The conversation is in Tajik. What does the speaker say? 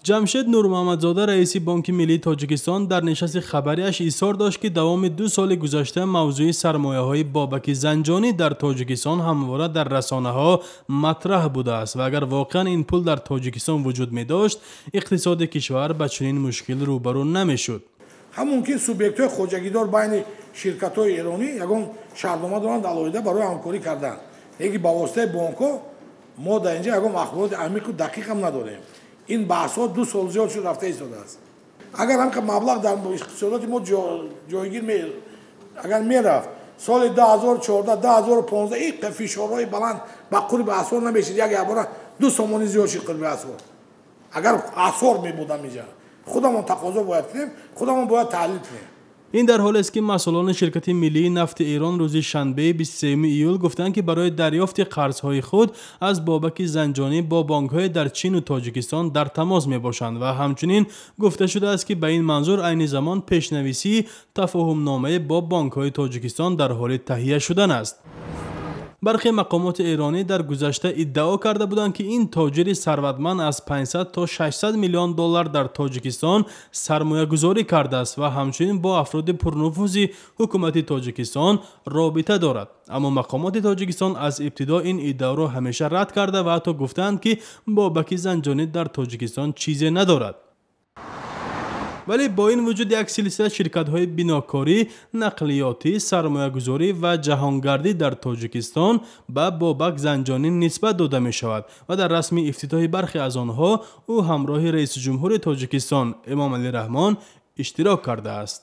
Ҷамшед Нурмуҳаммадзода, раиси Бонки миллии Тоҷикистон, дар нишасти хабарияш изҳор дошт, ки давоми 2 соли гузашта мавзӯи сармояҳои Бобаки Занҷонӣ дар Тоҷикистон ҳамвора дар расонаҳо матраҳ будааст ва агар воқеан ин пул дар Тоҷикистон вуҷуд медошт, иқтисоди кишвар ба чунин мушкил рӯбарӯ намешуд. Ҳам мумкин субъектҳои хоҷагидор байни ширкатҳои эронӣ ягон шартнома доранд алоҳида барои ҳамкорӣ кардан, лекин ба воситаи бонкҳо мо дар инҷа ягон ахбороти амиқу дақиқам надорем. Ин баҳсҳо 2 сол зиёд шуд рафта истодааст. Агар ҳамқа маблағ дар иқтисодоти мо ҷойгир агар мерафт, соли 2014, 2015 ин фишорҳои баланд ба қурби асъор намешид. Як якбора 2 сомонӣ зиёд шуд қурби асъор. Агар асъор мебудам инҷа, худамон тақозо бояд кунем, худамон бояд таҳлил кунем. Ин дар ҳолест, ки масъулони ширкати миллии нафти Эрон рӯзи шанбеи 23 июл гуфтанд, ки барои дарёфти қарзҳои худ аз Бобаки Занҷонӣ бо бонкҳои дар Чину Тоҷикистон дар тамос мебошанд ва ҳамчунин гуфта шудааст, ки ба ин манзур айни замон пешнависии тафоҳумномае бо бонкҳои Тоҷикистон дар ҳоли таҳия шудан аст. Бархе мақомоти эронӣ дар гузашта иддао карда буданд, ки ин тоҷири сарватманд аз 500 то 600 миллион доллар дар Тоҷикистон сармоягузорӣ кардааст ва ҳамчунин бо афроди пурнуфузи ҳукумати Тоҷикистон робита дорад. Аммо мақомоти Тоҷикистон аз ибтидо ин иддаоро ҳамеша рад карда ва ҳатто гуфтаанд, ки Бобаки Занҷонӣ дар Тоҷикистон чизе надорад. Вале бо ин вуҷуд як силсила ширкатҳои бинокорӣ, нақлиётӣ, сармоягузорӣ ва ҷаҳонгардӣ дар Тоҷикистон ба Бобак Занҷонӣ нисбат дода мешавад ва дар расми ифтитоҳи бархе аз онҳо ӯ ҳамроҳи раиси ҷумҳури Тоҷикистон Эмомалӣ Раҳмон иштирок кардааст.